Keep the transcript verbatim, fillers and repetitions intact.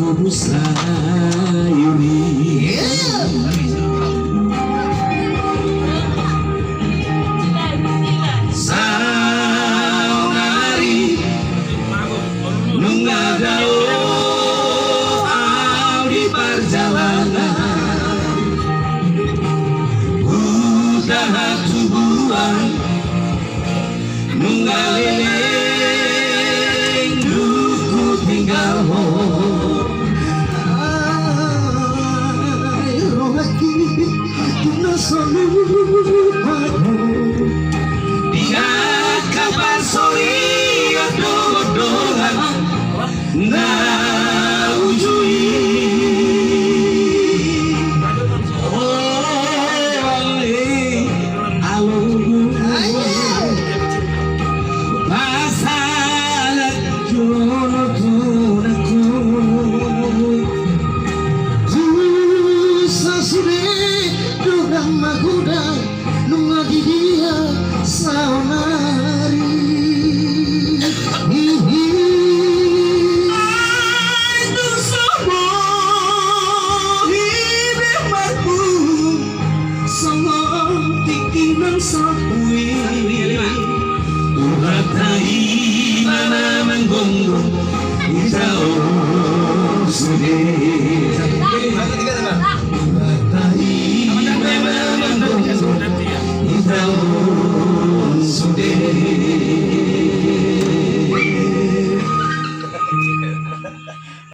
Sayuri. Saonari nunga dao au di parjalanan, hudahat tubuan nunga leleng do hutinggal ho. Ai rohangki, na so lupa ho. Di angka parsorion dohot dongan na hujui. Pasahat jolo tu nangku. Tusa sude do na magodang nunga di dia saonari. Ai tusa bohi be marpun songon tingki nang sapui. Tuhan tahi mana manggomgom, bisa